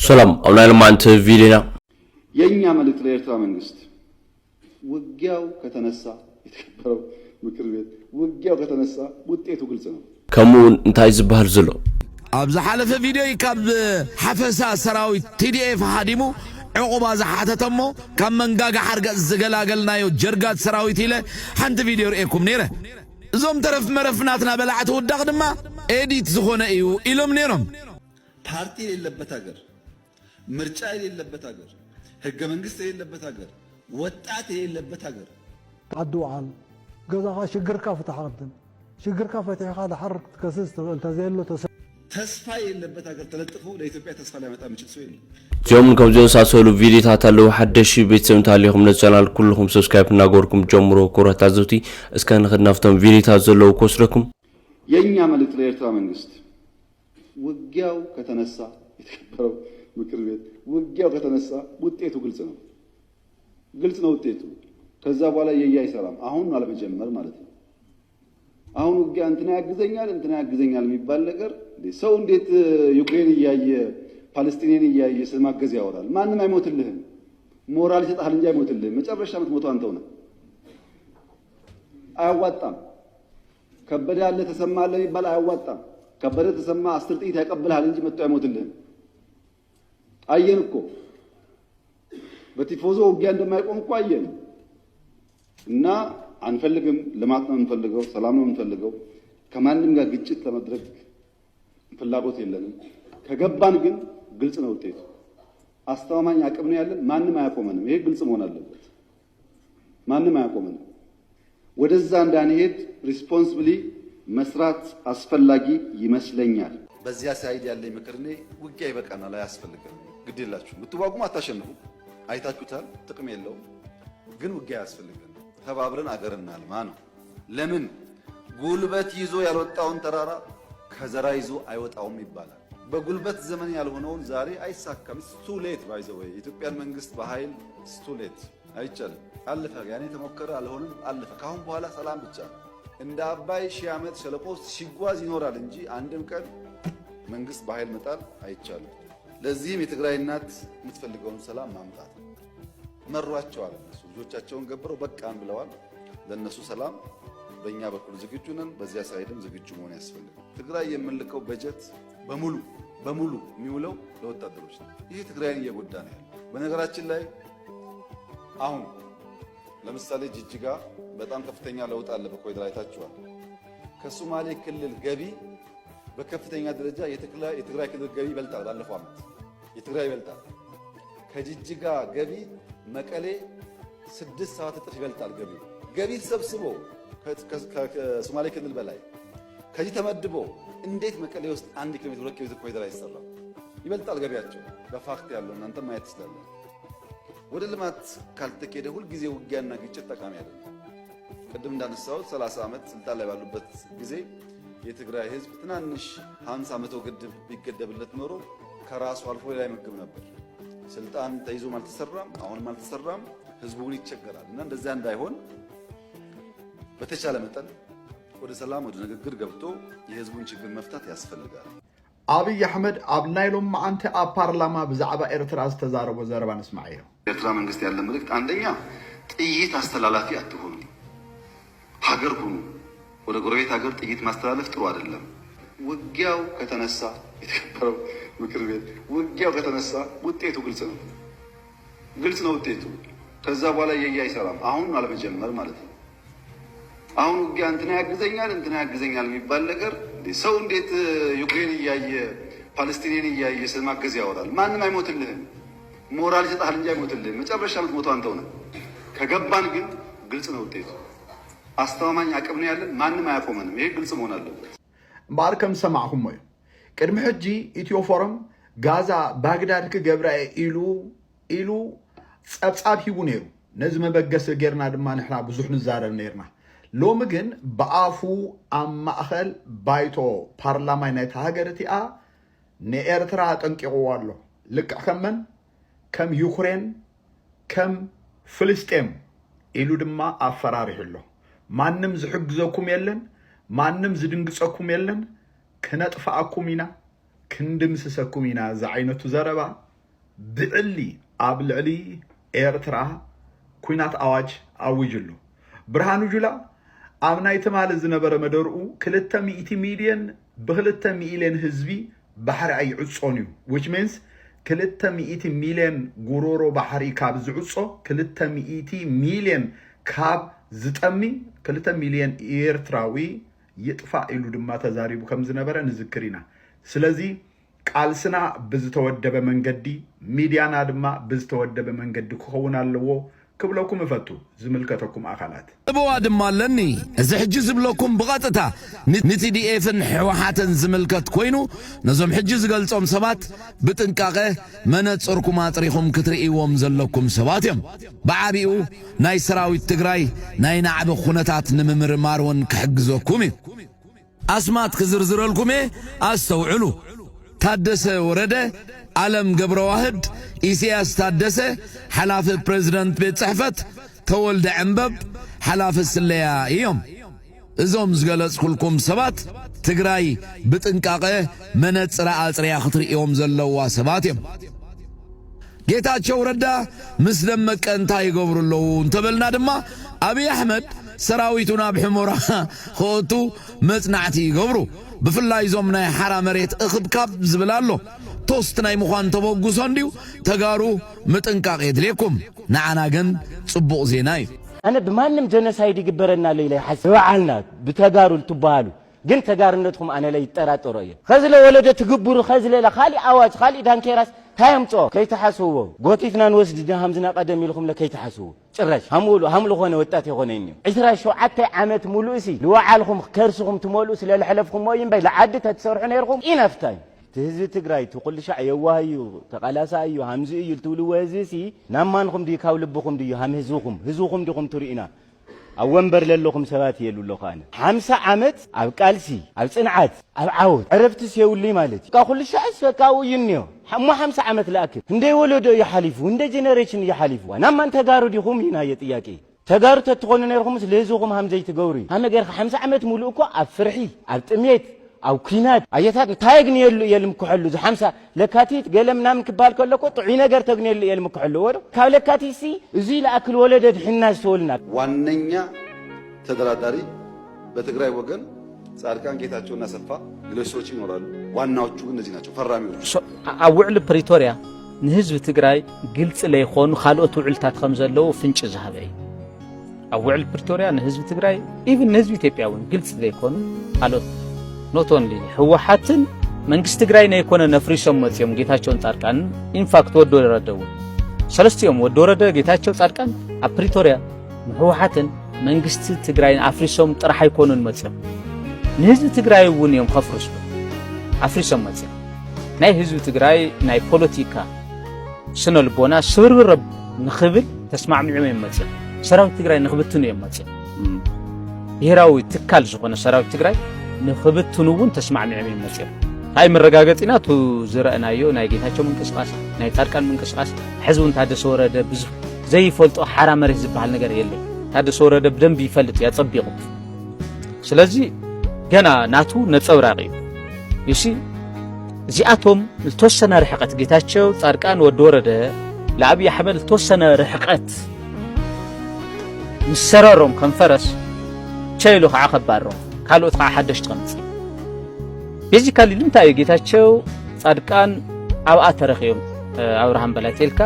ሰላም ኣብ ናይ ሎማዓንቲ ቪድዮና። የኛ መልእክት ለኤርትራ መንግስት፣ ውጊያው ከተነሳ፣ የተከበረው ምክር ቤት፣ ውጊያው ከተነሳ ውጤቱ ግልጽ ነው። ከምኡ እውን እንታይ ዝበሃል ዘሎ? ኣብ ዝሓለፈ ቪድዮይ ካብ ሓፈሳ ሰራዊት ቲ ዲ ኤፍ ሃዲሙ ዕቑባ ዝሓተተ እሞ ካብ መንጋጋ ሓርገጽ ዝገላገልናዮ ጀርጋት ሰራዊት ኢለ ሓንቲ ቪድዮ ርእየኩም ነይረ። እዞም ተረፍ መረፍ ናትና በላዕቲ ውዳቕ ድማ ኤዲት ዝኾነ እዩ ኢሎም ነይሮም። ፓርቲ የሌለበት ሀገር፣ ምርጫ የሌለበት ሀገር፣ ህገ መንግስት የሌለበት ሀገር፣ ወጣት የሌለበት ሀገር። ዓዲ ውዓል ገዛኻ ሽግርካ ፍታሕ ቅድም ሽግርካ ፈቲሕኻ ድሓር ክትከስስ ትኽእል ተዘየሎ ተሰ ተስፋ የሌለበት ሀገር ተለጥፎ ለኢትዮጵያ ተስፋ ሊያመጣ የሚችል ሰው የለም። እዚኦም ከምዚ ዝመሳሰሉ ቪድዮታት ኣለዉ። ሓደሽ ቤተሰብ እንተሃሊኹም ነዚ ቻናል ኩልኹም ሰብስክራይብ እናገበርኩም ጀምሮ። ክቡራት ታዘብቲ እስከ ንኽድ ናብቶም ቪድዮታት ዘለዉ ክወስደኩም። የኛ መልእክት ለኤርትራ መንግስት፣ ውጊያው ከተነሳ፣ የተከበረው ምክር ቤት፣ ውጊያው ከተነሳ ውጤቱ ግልጽ ነው። ግልጽ ነው ውጤቱ። ከዛ በኋላ የየ አይሰራም። አሁን አለመጀመር ማለት ነው። አሁን ውጊያ እንትና ያግዘኛል እንትና ያግዘኛል የሚባል ነገር እንዴ! ሰው እንዴት ዩክሬን እያየ ፓለስቲኔን እያየ ስለማገዝ ያወራል? ማንም አይሞትልህም። ሞራል ይሰጥሃል እንጂ አይሞትልህም። መጨረሻ የምትሞተው አንተው ነህ። አያዋጣም። ከበደ አለ ተሰማ አለ የሚባል አያዋጣም። ከበደ ተሰማ አስር ጥይት ያቀብልሃል እንጂ መጥቶ አይሞትልህም። አየን እኮ በቲፎዞ ውጊያ እንደማይቆም እኮ አየን። እና አንፈልግም። ልማት ነው የምንፈልገው፣ ሰላም ነው የምንፈልገው። ከማንም ጋር ግጭት ለመድረግ ፍላጎት የለንም። ከገባን ግን ግልጽ ነው ውጤቱ። አስተማማኝ አቅም ነው ያለን። ማንም አያቆመንም። ይሄ ግልጽ መሆን አለበት። ማንም አያቆመንም። ወደዛ እንዳንሄድ ሪስፖንስብሊ መስራት አስፈላጊ ይመስለኛል። በዚያ ሳይድ ያለኝ ምክር እኔ ውጊያ ይበቃናል፣ አያስፈልገንም፣ ግድ የላችሁም፣ ብትዋጉም አታሸንፉ፣ አይታችሁታል፣ ጥቅም የለውም። ግን ውጊያ አያስፈልገንም፣ ተባብረን አገር እናልማ ነው። ለምን ጉልበት ይዞ ያልወጣውን ተራራ ከዘራ ይዞ አይወጣውም ይባላል። በጉልበት ዘመን ያልሆነውን ዛሬ አይሳካም። It's too late by the way። የኢትዮጵያን መንግስት በኃይል it's too late። አይቻልም። አለፈ። ያኔ ተሞከረ፣ አልሆንም፣ አለፈ። ካሁን በኋላ ሰላም ብቻ ነው። እንደ አባይ ሺህ ዓመት ሸለቆ ውስጥ ሲጓዝ ይኖራል እንጂ አንድም ቀን መንግስት በኃይል መጣል አይቻልም። ለዚህም የትግራይ እናት የምትፈልገውን ሰላም ማምጣት ነው። መሯቸዋል። እነሱ ልጆቻቸውን ገብረው በቃን ብለዋል። ለእነሱ ሰላም በእኛ በኩል ዝግጁ ነን። በዚያ ሳይድም ዝግጁ መሆን ያስፈልጋል። ትግራይ የምንልከው በጀት በሙሉ በሙሉ የሚውለው ለወታደሮች ነው። ይሄ ትግራይን እየጎዳ ነው ያለው። በነገራችን ላይ አሁን ለምሳሌ ጅጅጋ በጣም ከፍተኛ ለውጥ አለ በኮሪደር አይታችኋል። ከሶማሌ ክልል ገቢ በከፍተኛ ደረጃ የትግራይ ክልል ገቢ ይበልጣል። ባለፈው ዓመት የትግራይ ይበልጣል። ከጅጅጋ ገቢ መቀሌ ስድስት ሰባት እጥፍ ይበልጣል። ገቢ ገቢ ተሰብስቦ ከሶማሌ ክልል በላይ ከዚህ ተመድቦ እንዴት መቀሌ ውስጥ አንድ ኪሎ ሜትር ሁለት ኪሎ ሜትር ኮሪደር አይሰራም? ይበልጣል ገቢያቸው። በፋክት ያለው እናንተ ማየት ትችላለን። ወደ ልማት ካልተኬደ ሁልጊዜ ውጊያና ግጭት ጠቃሚ አይደለም። ቅድም እንዳነሳሁት ሠላሳ ዓመት ስልጣን ላይ ባሉበት ጊዜ የትግራይ ህዝብ ትናንሽ ሀምሳ መቶ ግድብ ቢገደብለት ኖሮ ከራሱ አልፎ ሌላ ይመግብ ነበር። ስልጣን ተይዞም አልተሰራም፣ አሁንም አልተሰራም። ህዝቡ ግን ይቸገራል እና እንደዚያ እንዳይሆን በተቻለ መጠን ወደ ሰላም ወደ ንግግር ገብቶ የህዝቡን ችግር መፍታት ያስፈልጋል። ኣብይ ኣሕመድ ኣብ ናይ ሎማዓንቲ ኣብ ፓርላማ ብዛዕባ ኤርትራ ዝተዛረቦ ዘረባ ንስማዓዮ። ኤርትራ መንግስት ያለ መልእክት አንደኛ ጥይት አስተላላፊ አትሁኑ፣ ሀገር ሁኑ። ወደ ጎረቤት ሀገር ጥይት ማስተላለፍ ጥሩ አይደለም። ውጊያው ከተነሳ የተከበረው ምክር ቤት ውጊያው ከተነሳ ውጤቱ ግልጽ ነው። ግልጽ ነው ውጤቱ። ከዛ በኋላ የየ አይሰራም። አሁን አለመጀመር ማለት ነው። አሁን ውጊያ እንትና ያግዘኛል እንትና ያግዘኛል የሚባል ነገር እንዴ! ሰው እንዴት ዩክሬን እያየ ፓለስቲኔን እያየ ስለማገዝ ያወራል? ማንም አይሞትልህም። ሞራል ይሰጥሃል እንጂ አይሞትልህም። መጨረሻ የምትሞተው አንተው ነህ። ከገባን ግን ግልጽ ነው ውጤቱ። አስተማማኝ አቅም ነው ያለን። ማንም አያቆመንም። ይሄ ግልጽ መሆን አለበት። እምበኣር ከም ዝሰማዕኹሞ እዩ። ቅድሚ ሕጂ ኢትዮ ፎረም ጋዛ ባግዳድ ክገብራ እየ ኢሉ ኢሉ ጸብጻብ ሂቡ ነይሩ። ነዚ መበገሲ ጌርና ድማ ንሕና ብዙሕ ንዛረብ ነይርና። ሎሚ ግን ብኣፉ ኣብ ማእኸል ባይቶ ፓርላማይ ናይታ ሃገር እቲኣ ንኤርትራ ኣጠንቂቕዎ ኣሎ። ልክዕ ከም መን? ከም ዩክሬን፣ ከም ፍልስጤም ኢሉ ድማ ኣፈራሪሑ ኣሎ። ማንም ዝሕግዘኩም የለን፣ ማንም ዝድንግጸኩም የለን፣ ክነጥፍኣኩም ኢና፣ ክንድምስሰኩም ኢና ዝዓይነቱ ዘረባ ብዕሊ ኣብ ልዕሊ ኤርትራ ኲናት ኣዋጅ ኣዊጁ ኣሎ። ብርሃኑ ጁላ ኣብ ናይ ትማሊ ዝነበረ መደርኡ ክልተ ሚእቲ ሚልዮን ብክልተ ሚልዮን ህዝቢ ባሕሪ ኣይዕጾን እዩ። Which means ክልተ ሚእቲ ሚልዮን ጉሮሮ ባሕሪ ካብ ዝዕጾ ክልተ ሚእቲ ሚልዮን ካብ ዝጠሚ ክልተ ሚልዮን ኤርትራዊ ይጥፋእ ኢሉ ድማ ተዛሪቡ ከም ዝነበረ ንዝክር ኢና። ስለዚ ቃልስና ብዝተወደበ መንገዲ፣ ሚድያና ድማ ብዝተወደበ መንገዲ ክኸውን ኣለዎ ክብለኩም እፈቱ ዝምልከተኩም ኣካላት። እበዋ ድማ ኣለኒ። እዚ ሕጂ ዝብለኩም ብቐጥታ ን-፣ ንቲዲኤፍን ሕወሓትን ዝምልከት ኮይኑ ነዞም ሕጂ ዝገልጾም ሰባት ብጥንቃቐ መነጽርኩም ኣጥሪኹም ክትርእይዎም ዘለኩም ሰባት እዮም። ብዓቢኡ ናይ ሰራዊት ትግራይ ናይ ናዕቢ ኩነታት ንምምርማር እውን ክሕግዘኩም እዩ። ኣስማት ክዝርዝረልኩም እየ፣ ኣስተውዕሉ። ታደሰ ወረደ፣ ኣለም ገብረዋህድ፣ ኢሳያስ ታደሰ፣ ሓላፊ ፕሬዝደንት ቤት ጽሕፈት፣ ተወልደ ዕምበብ፣ ሓላፊ ስለያ እዮም። እዞም ዝገለጽኩልኩም ሰባት ትግራይ ብጥንቃቐ መነጽራ ኣጽርያ ክትርእዮም ዘለዋ ሰባት እዮም። ጌታቸው ረዳ ምስ ደመቀ እንታይ ይገብሩ ኣለዉ እንተበልና ድማ ኣብይ ኣሕመድ ሰራዊቱ ናብ ሕሞራ ክእቱ መጽናዕቲ ይገብሩ። ብፍላይ እዞም ናይ ሓራ መሬት እኽብካብ ዝብል ኣሎ። ቶስት ናይ ምዃን ተበግሶ እንድዩ። ተጋሩ ምጥንቃቕ የድልየኩም። ንዓና ግን ጽቡቕ ዜና እዩ። ኣነ ብማንም ጀኖሳይድ ይግበረና ኣሎ ኢለ ይሓስብ። ብበዓልና ብተጋሩ ልትበሃሉ ግን ተጋርነትኹም ኣነ ለ ይጠራጠሮ እየ። ኸዚ ለወለዶ ትግብሩ ኸዚ ለለ ካሊእ ኣዋጅ ካሊእ ዳንኬራስ ታይ ኣምፅኦ ከይትሓስብዎ ጎቲትና ንወስድ ድና ሃምዝና ቀደም ኢልኹም ለ ከይትሓስብዎ ጭራሽ ሃምሉ ሃምሉ ኾነ ወጣት የኾነ እኒዮ ዕስራ ሸውዓተ ዓመት ሙሉእ ሲ ልወዓልኹም ከርስኹም ትመልኡ ስለ ልሐለፍኹም ሞ እዩ እምበይ ለዓዲ ተትሰርሑ ነይርኹም ኢነፍታይ እቲ ህዝቢ ትግራይ እቲ ኩሉ ሻዕ የዋህ እዩ ተቃላሳይ እዩ ሃምዚ እዩ ልትብልዎ ህዝቢ ሲ ናብ ማንኹም ድዩ ካብ ልብኹም ድዩ ሃም ህዝብኹም ህዝብኹም ዲኹም ትርእዩና ኣብ ወንበር ለለኹም ሰባት እየ ልብለኹ ኣነ ሓምሳ ዓመት ኣብ ቃልሲ ኣብ ፅንዓት ኣብ ዓወት ዕረፍትስ የብሉይ ማለት እዩ በቃ ኩሉ ሻዕስ በቃ ኣብኡ እዩ እኒኦ እሞ ሓምሳ ዓመት ልኣክል ህንደይ ወለዶ እዩ ሓሊፉ ህንደይ ጀነሬሽን እዩ ሓሊፉዋ ናብ ማን ተጋሩ ዲኹም እዩ ናየ ጥያቄ ተጋሩ ተትኾኑ ነይርኹምስ ልህዝብኹም ሃም ዘይትገብሩ እዩ ሃመ ገርካ ሓምሳ ዓመት ሙሉእ እኮ ኣብ ፍርሒ ኣብ ጥሜት ኣብ ኲናት ኣየታት እንታይ የግንየሉ እየ ልምክሐሉ እዚ ሓምሳ ለካቲት ገለ ምናምን ክበሃል ከሎ እኮ ጥዑይ ነገር ተግንየሉ እየ ልምክሐሉ እወ ዶ ካብ ለካቲት ሲ እዙይ ለኣክል ወለደ ድሕና ዝተወልና ዋነኛ ተደራዳሪ በትግራይ ወገን ጻድቃን ጌታቸውና ሰፋ ሌሎች ሰዎች ይኖራሉ። ዋናዎቹ ግን እነዚህ ናቸው ፈራሚዎቹ። ኣብ ውዕሊ ፕሪቶርያ ንህዝቢ ትግራይ ግልፂ ለይኾኑ ካልኦት ውዕልታት ከም ዘለዉ ፍንጭ ዝሃበ እዩ። ኣብ ውዕል ፕሪቶርያ ንህዝቢ ትግራይ ኢቭን ንህዝቢ ኢትዮጵያ እውን ግልፂ ዘይኮኑ ካልኦት not only ህወሓትን መንግስቲ ትግራይ ነይኮነ ነፍሪሶም መፅኦም ጌታቸውን ፃድቃንን ኢንፋክት ወዲ ወረደ እውን ሰለስቲኦም ወዲ ወረደ ጌታቸው ፃድቃን ኣብ ፕሪቶርያ ንህወሓትን መንግስቲ ትግራይን ኣፍሪሶም ጥራሕ ኣይኮኑን መፅኦም ንህዝቢ ትግራይ እውን እዮም ከፍርሱ ኣፍሪሶም መፅኦም ናይ ህዝቢ ትግራይ ናይ ፖለቲካ ስነ ልቦና ስብርብር ንኽብል ተስማዕሚዖም እዮም መፅኦም። ሰራዊት ትግራይ ንኽብትኑ እዮም መፅኦም። ብሄራዊ ትካል ዝኾነ ሰራዊት ትግራይ ንኽብትኑ እውን ተስማዕሚዖም እዮም መፅኦም። እንታይ መረጋገፂ ናቱ ዝረእናዮ ናይ ጌታቸው ምንቅስቃስ ናይ ፃድቃን ምንቅስቃስ ሕዚ እውን ታደሰ ወረደ ብዙ ዘይፈልጦ ሓራ መሬት ዝበሃል ነገር የለን። ታደሰ ወረደ ብደንብ ይፈልጥ እዩ ኣፀቢቑ። ስለዚ ገና ናቱ ነፀብራቕ እዩ። You see እዚኣቶም ዝተወሰነ ርሕቀት ጌታቸው ፃድቃን ወዲ ወረደ ለኣብይ ኣሕመድ ዝተወሰነ ርሕቀት ምስ ሰረሮም ከም ፈረስ ቸይሉ ከዓ ከባሮም ካልኦት ከዓ ሓደሽቲ ከምፅእ basically ንምንታይ እዩ ጌታቸው ፃድቃን ኣብኣ ተረኺቦም ኣብርሃም በላይ ተልካ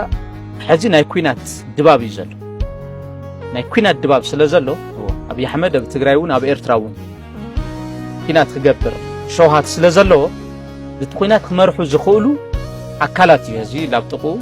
ሕዚ ናይ ኩናት ድባብ እዩ ዘሎ ናይ ኩናት ድባብ ስለ ዘሎ ኣብይ ኣሕመድ ኣብ ትግራይ እውን ኣብ ኤርትራ እውን ኪናት ክገብር ሸውሃት ስለ ዘለዎ እቲ ኩናት ክመርሑ ዝኽእሉ ኣካላት እዩ እዚ ላብ ጥቕኡ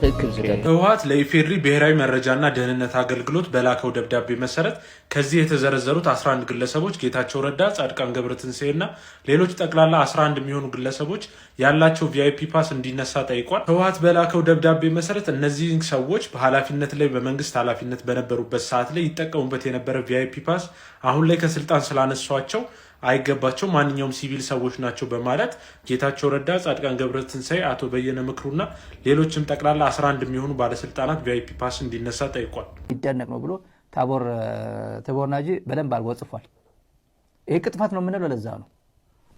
ክእክብ ዝደሊ። ህወሓት ለኢፌድሪ ብሄራዊ መረጃና ደህንነት ኣገልግሎት በላከው ደብዳቤ መሰረት ከዚህ የተዘረዘሩት አስራ አንድ ግለሰቦች ጌታቸው ረዳ፣ ጻድቃን ገብረትንሳኤና ሌሎች ጠቅላላ አስራ አንድ የሚሆኑ ግለሰቦች ያላቸው ቪአይፒ ፓስ እንዲነሳ ጠይቋል። ህወሓት በላከው ደብዳቤ መሰረት እነዚህ ሰዎች በኃላፊነት ላይ በመንግስት ኃላፊነት በነበሩበት ሰዓት ላይ ይጠቀሙበት የነበረ ቪአይፒ ፓስ አሁን ላይ ከስልጣን ስላነሷቸው አይገባቸው ማንኛውም ሲቪል ሰዎች ናቸው በማለት ጌታቸው ረዳ፣ ጻድቃን ገብረትንሳኤ፣ አቶ በየነ ምክሩና ሌሎችም ጠቅላላ አስራ አንድ የሚሆኑ ባለስልጣናት ቪአይፒ ፓስ እንዲነሳ ጠይቋል። ይደነቅ ነው ብሎ ታቦር ትቦር ናጂ በደንብ አድርጎ ጽፏል። ይህ ቅጥፈት ነው የምንለው ለዛ ነው።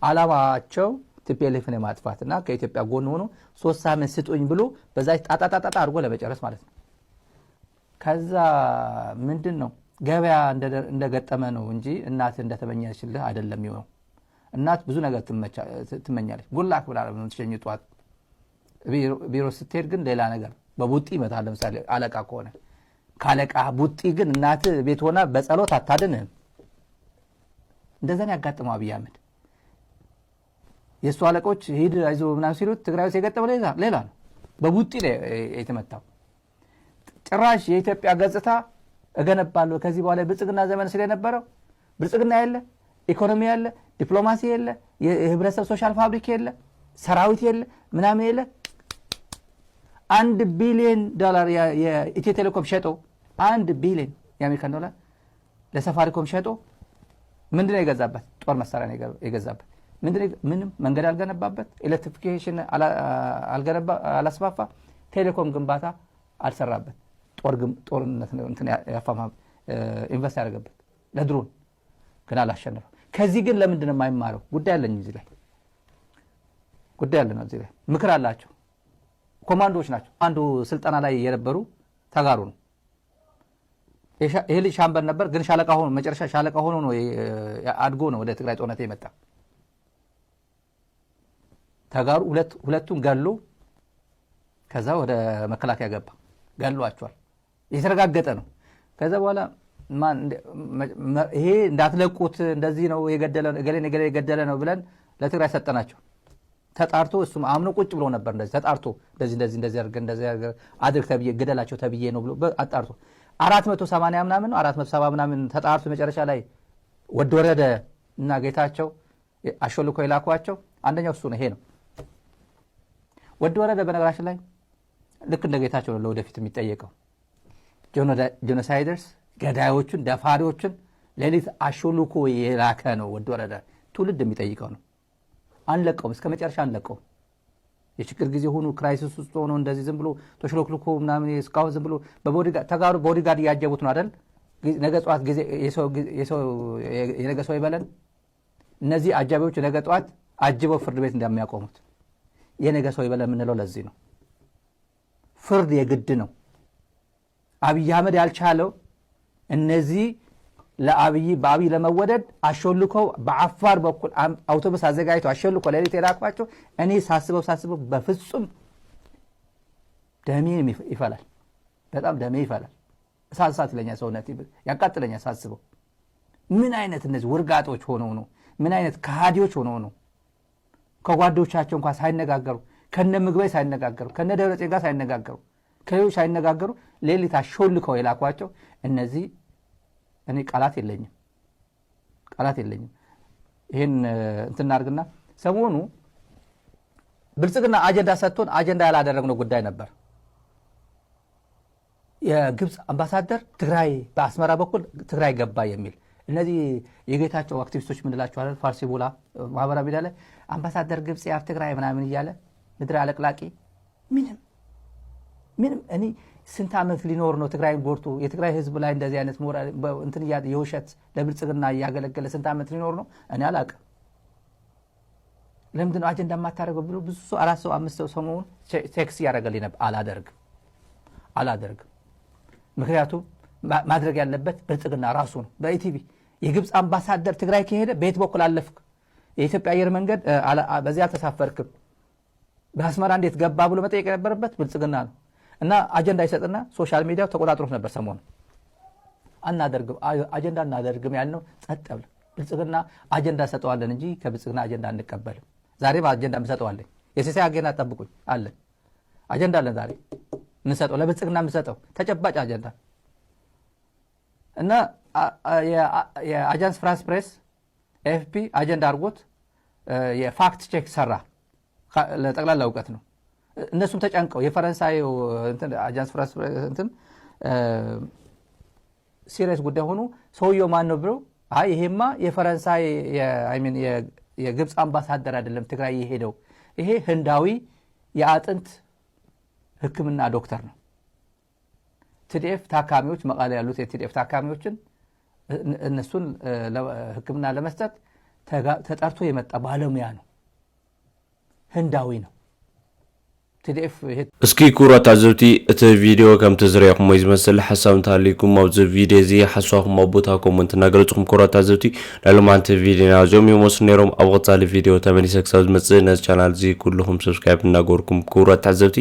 አላማቸው ቲፒኤልኤፍን የማጥፋት እና ከኢትዮጵያ ጎን ሆኖ ሶስት ሳምንት ስጡኝ ብሎ በዛ ጣጣጣጣጣ አድርጎ ለመጨረስ ማለት ነው። ከዛ ምንድን ነው ገበያ እንደገጠመ ነው እንጂ እናት እንደተመኘችልህ አይደለም የሚሆነው። እናት ብዙ ነገር ትመኛለች። ጉላክ ብላ ትሸኝ ጧት ቢሮ ስትሄድ ግን ሌላ ነገር በቡጢ ይመታል። ለምሳሌ አለቃ ከሆነ ካለቃ ቡጢ ግን እናት ቤት ሆና በጸሎት አታድንህም። እንደዛ ነው ያጋጠመው አብይ አህመድ። የእሱ አለቆች ሂድ አይዞ ምናምን ሲሉት ትግራይ ውስጥ የገጠመው ሌላ ነው። በቡጢ ነው የተመታው። ጭራሽ የኢትዮጵያ ገጽታ እገነባለሁ ከዚህ በኋላ የብልጽግና ዘመን ስለነበረው ብልጽግና የለ፣ ኢኮኖሚ የለ፣ ዲፕሎማሲ የለ፣ የህብረተሰብ ሶሻል ፋብሪክ የለ፣ ሰራዊት የለ፣ ምናምን የለ። አንድ ቢሊዮን ዶላር የኢትዮ ቴሌኮም ሸጦ፣ አንድ ቢሊዮን የአሜሪካን ዶላር ለሰፋሪኮም ሸጦ ምንድነው የገዛበት? ጦር መሳሪያ ነው የገዛበት። ምንም መንገድ አልገነባበት፣ ኤሌክትሪፊኬሽን አላስፋፋ፣ ቴሌኮም ግንባታ አልሰራበት። ጦርነት ያፋማ ኢንቨስት ያደረገበት ለድሮን ግን አላሸነፈም። ከዚህ ግን ለምንድን ነው የማይማረው? ጉዳይ አለኝ እዚህ ላይ ጉዳይ አለ ነው። እዚህ ላይ ምክር አላቸው። ኮማንዶዎች ናቸው። አንዱ ስልጠና ላይ የነበሩ ተጋሩ ነው። ይሄ ልጅ ሻምበል ነበር፣ ግን ሻለቃ ሆኖ መጨረሻ ሻለቃ ሆኖ ነው አድጎ ነው ወደ ትግራይ ጦርነት የመጣ። ተጋሩ ሁለቱን ገሎ ከዛ ወደ መከላከያ ገባ። ገሏቸዋል። የተረጋገጠ ነው። ከዛ በኋላ ይሄ እንዳትለቁት እንደዚህ ነው የገደለ እገሌን እገሌ የገደለ ነው ብለን ለትግራይ ሰጠናቸው። ተጣርቶ እሱም አምኖ ቁጭ ብሎ ነበር። እንደዚህ ተጣርቶ እንደዚህ እንደዚህ እንደዚህ አድርገን እንደዚህ አድርግ ተብዬ ግደላቸው ተብዬ ነው ብሎ አጣርቶ አራት መቶ ሰማንያ ምናምን ነው አራት መቶ ሰባ ምናምን ተጣርቶ መጨረሻ ላይ ወድ ወረደ እና ጌታቸው አሾልኮ የላኳቸው አንደኛው እሱ ነው። ይሄ ነው ወድ ወረደ። በነገራችን ላይ ልክ እንደ ጌታቸው ነው ለወደፊት የሚጠየቀው። ጄኖሳይደርስ ገዳዮቹን ደፋሪዎችን ሌሊት አሾልኮ የላከ ነው ወድ ወረደ። ትውልድ የሚጠይቀው ነው። አንለቀውም፣ እስከ መጨረሻ አንለቀውም። የችግር ጊዜ ሆኖ ክራይሲስ ውስጥ ሆኖ እንደዚህ ዝም ብሎ ተሽሎክልኮ ምናምን እስካሁን ዝም ብሎ በቦዲጋርድ ተጋሩ ቦዲጋርድ እያጀቡት ነው አይደል? ነገ ጠዋት ጊዜ የነገ ሰው ይበለን። እነዚህ አጃቢዎች ነገ ጠዋት አጅበው ፍርድ ቤት እንደሚያቆሙት የነገ ሰው ይበለን የምንለው ለዚህ ነው። ፍርድ የግድ ነው። አብይ አህመድ ያልቻለው እነዚህ ለአብይ በአብይ ለመወደድ አሾልከው በአፋር በኩል አውቶቡስ አዘጋጅተው አሾልከው ሌሊት የላኳቸው እኔ ሳስበው ሳስበው በፍጹም ደሜ ይፈላል። በጣም ደሜ ይፈላል። እሳት እሳት ይለኛል ሰውነት ያቃጥለኛል ሳስበው። ምን አይነት እነዚህ ውርጋጦች ሆነው ነው? ምን አይነት ከሃዲዎች ሆነው ነው? ከጓዶቻቸው እንኳን ሳይነጋገሩ ከነ ምግበይ ሳይነጋገሩ ከነ ደብረጽዮን ጋር ሳይነጋገሩ ከሌሎች ሳይነጋገሩ ሌሊት አሾልከው የላኳቸው እነዚህ እኔ ቃላት የለኝም፣ ቃላት የለኝም። ይሄን እንትን እናድርግና ሰሞኑ ብልጽግና አጀንዳ ሰጥቶን አጀንዳ ያላደረግነው ጉዳይ ነበር። የግብፅ አምባሳደር ትግራይ በአስመራ በኩል ትግራይ ገባ የሚል እነዚህ የጌታቸው አክቲቪስቶች ምንላቸዋለን ፋርሲ ቦላ ማህበራዊ ሚዲያ ላይ አምባሳደር ግብፅ የአብ ትግራይ ምናምን እያለ ምድር አለቅላቂ ምንም ምንም እኔ ስንት ዓመት ሊኖር ነው ትግራይን ጎርቶ የትግራይ ህዝብ ላይ እንደዚህ አይነት ሞራል እንትን የውሸት ለብልጽግና እያገለገለ ስንት ዓመት ሊኖር ነው? እኔ አላውቅም። ለምንድን ነው አጀንዳ የማታደርገው ብሎ ብዙ ሰው አራት ሰው አምስት ሰው ሰሞኑን ቴክስት እያደረገልኝ ነበር። አላደርግም አላደርግም። ምክንያቱም ማድረግ ያለበት ብልጽግና ራሱ ነው። በኢቲቪ የግብፅ አምባሳደር ትግራይ ከሄደ በየት በኩል አለፍክ? የኢትዮጵያ አየር መንገድ በዚህ አልተሳፈርክም፣ በአስመራ እንዴት ገባ ብሎ መጠየቅ የነበረበት ብልጽግና ነው። እና አጀንዳ ይሰጥና ሶሻል ሚዲያው ተቆጣጥሮት ነበር ሰሞኑ። አናደርግም አጀንዳ እናደርግም ያልነው ጸጥ ብለን ብልጽግና አጀንዳ ሰጠዋለን እንጂ ከብልጽግና አጀንዳ አንቀበልም። ዛሬ አጀንዳ ምሰጠዋለኝ የሲሳይ አጌና ጠብቁኝ አለን። አጀንዳ አለን ዛሬ ምንሰጠው ለብልጽግና ምንሰጠው ተጨባጭ አጀንዳ እና የአጃንስ ፍራንስ ፕሬስ ኤፍፒ አጀንዳ አድርጎት የፋክት ቼክ ሰራ። ለጠቅላላ እውቀት ነው። እነሱም ተጨንቀው የፈረንሳይ አጃንስ ፍራንስ እንትን ሲሪየስ ጉዳይ ሆኖ ሰውየው ማን ነው ብለው አይ ይሄማ የፈረንሳይ የግብፅ አምባሳደር አይደለም ትግራይ የሄደው፣ ይሄ ህንዳዊ የአጥንት ህክምና ዶክተር ነው። ቲዲኤፍ ታካሚዎች መቀለ ያሉት የቲዲኤፍ ታካሚዎችን እነሱን ህክምና ለመስጠት ተጠርቶ የመጣ ባለሙያ ነው። ህንዳዊ ነው። ቲ ዲ ኤፍ ይሄ እስኪ ክቡራት ተዓዘብቲ፣ እቲ ቪድዮ ከምቲ ዝረኣኹሞ ዝመስል ሓሳብ እንተሃልዩኩም ኣብዚ ቪድዮ እዚ ሓሳብኩም ኣብ ቦታ ኮመንት እናገለፅኩም፣ ክቡራት ተዓዘብቲ፣ ናይ ሎማዓንቲ ቪድዮና እዚኦም ይመስሉ ነይሮም። ኣብ ቀፃሊ ቪድዮ ተመሊሰ ክሳብ ዝመፅእ ነዚ ቻናል እዚ ኩልኹም ሰብስክራይብ እናገበርኩም፣ ክቡራት ተዓዘብቲ፣